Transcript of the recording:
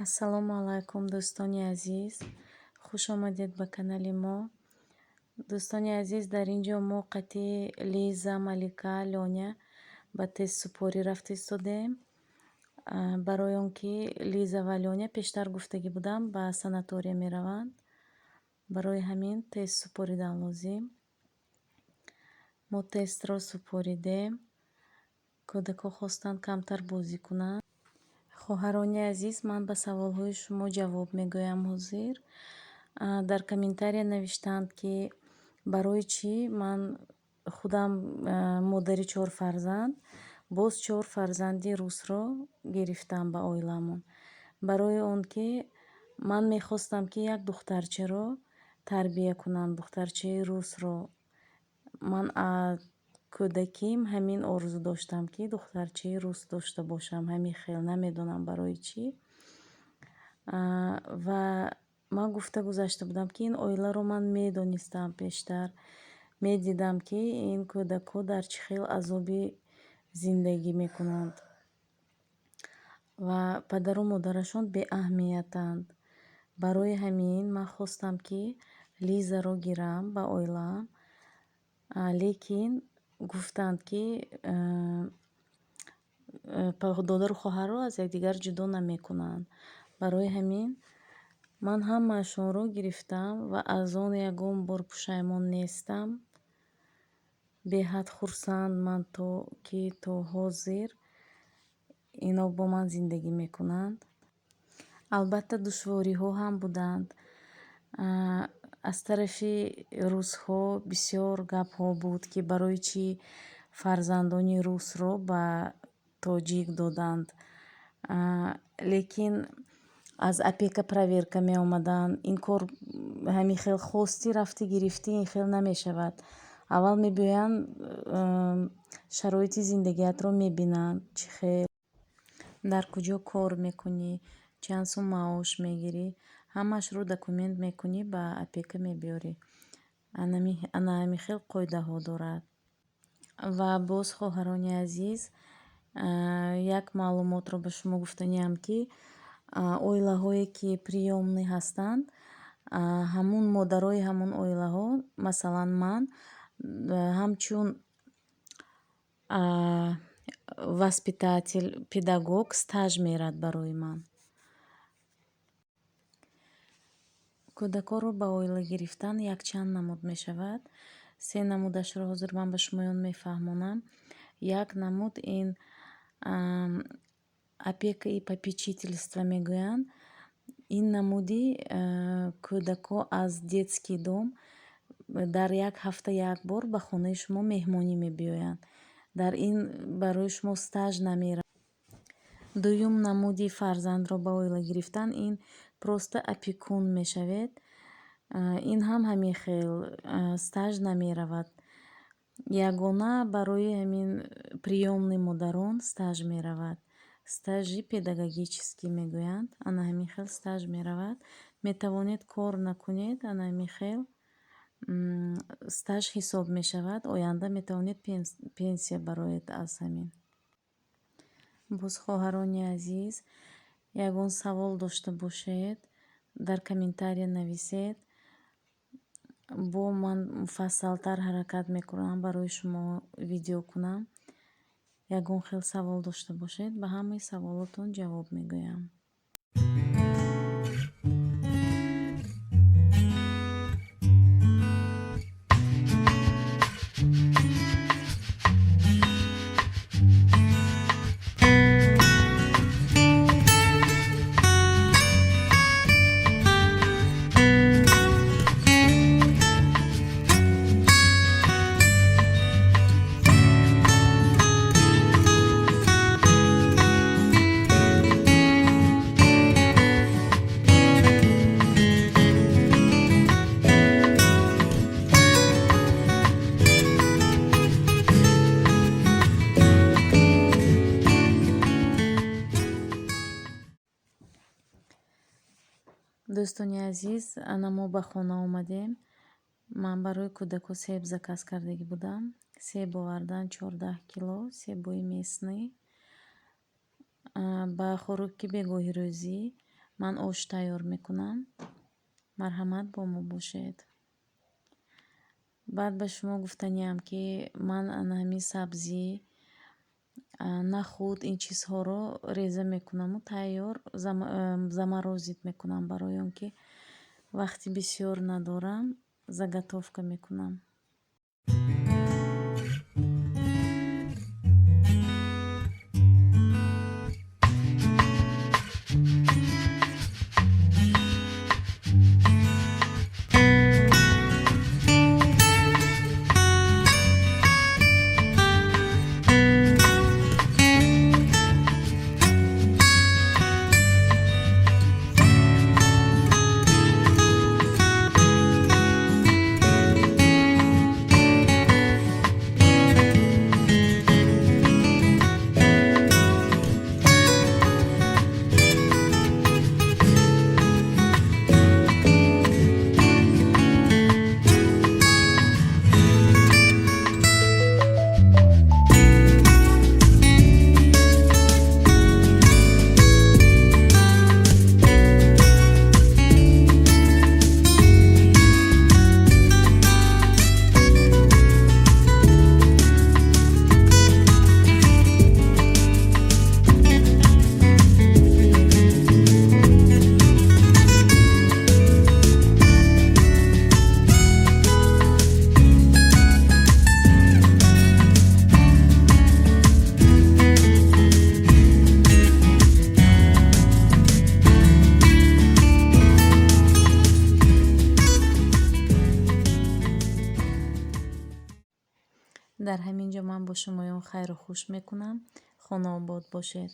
Ассалому алайкум, дӯстони азиз, хуш омадед ба канали мо. Дӯстони азиз, дар ин ҷо мо қати Лиза, Малика, Лёня ба тестсупорӣ рафта истодем. Барои он ки Лиза ва Лёня, пештар гуфтагӣ будам, ба санатория мераванд. Барои ҳамин тест супоридан лозим. Мо тестро супоридем. Кӯдакҳо хостанд камтар бозӣ кунанд. Хоҳарони азиз, ман ба саволҳои шумо ҷавоб мегӯям ҳозир. Дар комментария навиштаанд, ки барои чӣ ман худам модари чор фарзанд, боз чор фарзанди русро гирифтам ба оиламон. Барои он ки ман мехостам, ки як духтарчаро тарбия кунам, духтарчаи русро. Ман кӯдаким ҳамин орзу доштам, ки духтарчаи рус дошта бошам. Ҳамин хел, намедонам барои чӣ. Ва ман гуфта гузашта будам, ки ин оиларо ман медонистам пештар. Медидам, ки ин кӯдакҳо дар чӣ хел азоби зиндагӣ мекунанд. Ва падару модарашон беаҳамиятанд. Барои ҳамин ман хостам, ки Лизаро гирам ба оилаам. Лекин гуфтанд, ки додару хоҳарро аз якдигар ҷудо намекунанд. Барои ҳамин ман ҳамаашонро гирифтам ва аз он ягон бор пушаймон нестам. Беҳад хурсанд ман, то ки то ҳозир ино бо ман зиндагӣ мекунанд. Албатта, душвориҳо ҳам буданд. Аз тарафи русҳо бисёр гапҳо буд, ки барои чӣ фарзандони русро ба тоҷик доданд. Лекин аз опека проверка меомаданд. Ин кор ҳамин хел хостӣ, рафтӣ, гирифтӣ, ин хел намешавад. Аввал мебиёянд, шароити зиндагиатро мебинанд, чӣ хел, дар куҷо кор мекунӣ, чанд сум маош мегирӣ, ҳамаашро документ мекунӣ, ба опека мебиёрӣ. Ана ҳамин хел қоидаҳо дорад. Ва боз, хоҳарони азиз, як маълумотро ба шумо гуфтаниам, ки оилаҳое ки приёмный ҳастанд, ҳамун модарои ҳамун оилаҳо, масалан, ман ҳамчун воспитатель, педагог стаж мерад барои ман. Кӯдакҳоро ба оила гирифтан якчанд намуд мешавад. Се намудашро ҳозир ман ба шумоён мефаҳмонам. Як намуд ин опека и попечительство мегӯянд. Ин намуди кӯдакҳо аз детский дом дар як ҳафта як бор ба хонаи шумо меҳмонӣ мебиёянд. Дар ин барои шумо стаж намерад. Дуюм намуди фарзандро ба оила гирифтан ин просто опекун мешавед. Ин ҳам ҳамин хел стаж намеравад. Ягона барои ҳамин приёмный модарон стаж меравад. Стажи педагогический мегӯянд. Ана ҳамин хел стаж меравад. Метавонед кор накунед, ана ҳамин хел стаж ҳисоб мешавад. Оянда метавонед пенсия бароед аз ҳамин. Боз, хоҳарони азиз, ягон савол дошта бошед, дар комментария нависед. Бо ман муфассалтар ҳаракат мекунам, барои шумо видео кунам. Ягон хел савол дошта бошед, ба ҳамаи саволотон ҷавоб мегӯям. Дӯстони азиз, ана мо ба хона омадем. Ман барои кӯдакҳо себ заказ кардагӣ будам. Себ овардан, 14 кило себои местный. Ба хӯроки бегоҳирӯзӣ Ман ош тайёр мекунам. Марҳамат, бо мо бошед. Баъд ба шумо гуфтаниам, ки ман ана ҳамин сабзӣ, нахӯд, ин чизҳоро реза мекунаму тайёр заморозить мекунам, барои он ки вақти бисёр надорам, заготовка мекунам. Дар ҳамин ҷо ман бо шумоён хайру хуш мекунам. Хонаобод бошед.